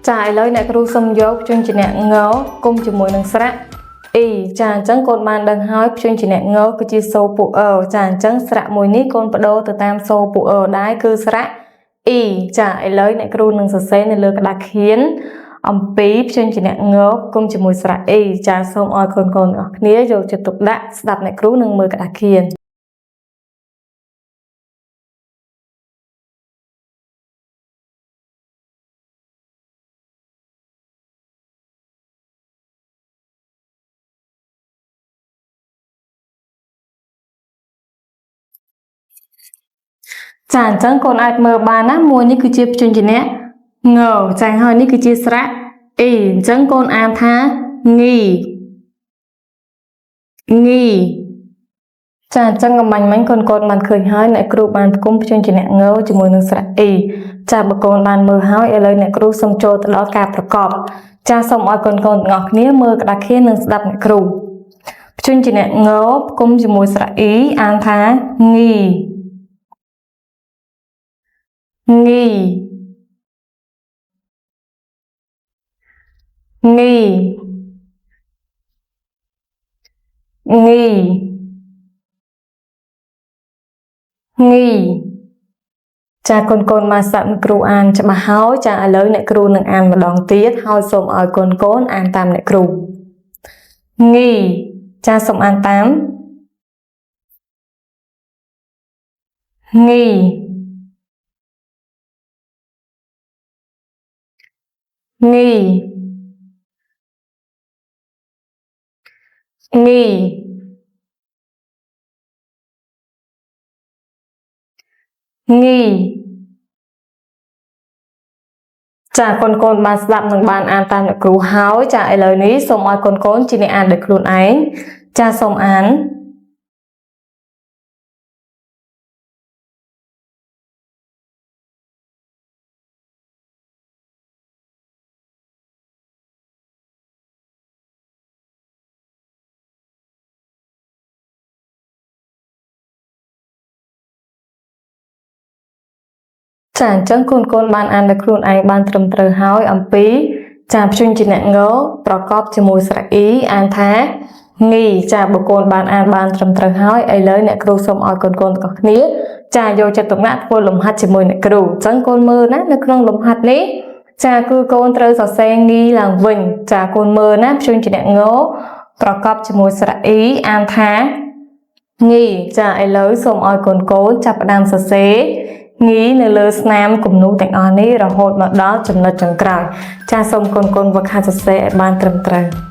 ចាឥឡូវអ្នកគ្រូសុំយកព្យញ្ជនៈងគុំជាមួយនឹងស្រៈអ៊ីចាអញ្ចឹងកូនបានដឹងហើយព្យញ្ជនៈងគឺជាសូពូអចាអញ្ចឹងស្រៈមួយនេះកូនបដូរទៅតាមសូពូអដែរគឺស្រៈអ៊ីចាឥឡូវអ្នកគ្រូនឹងសរសេរនៅលើក្តារខៀនអំពីព្យញ្ជនៈងគុំជាមួយស្រៈអ៊ីចាសូមឲ្យកូនកូនទាំងអស់គ្នាយកចិត្តទុកដាក់ស្ដាប់អ្នកគ្រូនិងមើលក្តារខៀនចាអញ្ចឹងកូនអាចមើលបានណាមួយនេះគឺជាព្យញ្ជនៈងចាហើយនេះគឺជាស្រៈអ៊ីអញ្ចឹងកូនអានថាងីងីចាអញ្ចឹងកំបាញ់មិញកូនកូនបានឃើញហើយអ្នកគ្រូបានផ្គុំព្យញ្ជនៈងជាមួយនឹងស្រៈអ៊ីចាបើកូនបានមើលហើយឥឡូវអ្នកគ្រូសូមចូលទៅដល់ការប្រកបចាសូមឲ្យកូនកូនទាំងអស់គ្នាមើលក្តារខៀននិងស្ដាប់អ្នកគ្រូព្យញ្ជនៈងផ្គុំជាមួយស្រៈអ៊ីអានថាងីងីងីងីងីចាកូនកូនមកស្ដាប់អ្នកគ្រូអានច្បាស់ហើយចាឥឡូវអ្នកគ្រូនឹងអានម្ដងទៀតហើយសូមឲ្យកូនកូនអានតាមអ្នកគ្រូងីចាសូមអានតាមងីងីងីងីចាកូនកូនបានស្ដាប់និងបានអានតាមអ្នកគ្រូហើយចាឥឡូវនេះសូមឲ្យកូនកូនជាអ្នកអានដោយខ្លួនឯងចាសូមអានចាអញ្ចឹងកូនកូនបានអានដោយខ្លួនឯងបានត្រឹមត្រូវហើយអំពីចាព្យញ្ជនៈងប្រកបជាមួយស្រៈអ៊ីអានថាងីចាបើកូនបានអានបានត្រឹមត្រូវហើយឥឡូវអ្នកគ្រូសូមឲ្យកូនកូនទាំងអស់គ្នាចាយកចិត្តទុកដាក់ធ្វើលំហាត់ជាមួយអ្នកគ្រូអញ្ចឹងកូនមើលណានៅក្នុងលំហាត់នេះចាគឺកូនត្រូវសរសេរងីឡើងវិញចាកូនមើលណាព្យញ្ជនៈងប្រកបជាមួយស្រៈអ៊ីអានថាងីចាឥឡូវសូមឲ្យកូនកូនចាប់ផ្ដើមសរសេរងីនៅលើស្នាមគំនូរទាំងអស់នេះរហូតមកដល់ចំណុចចុងក្រោយចាសូមកូនកូនវឹកហាត់សរសេរឲ្យបានត្រឹមត្រូវ។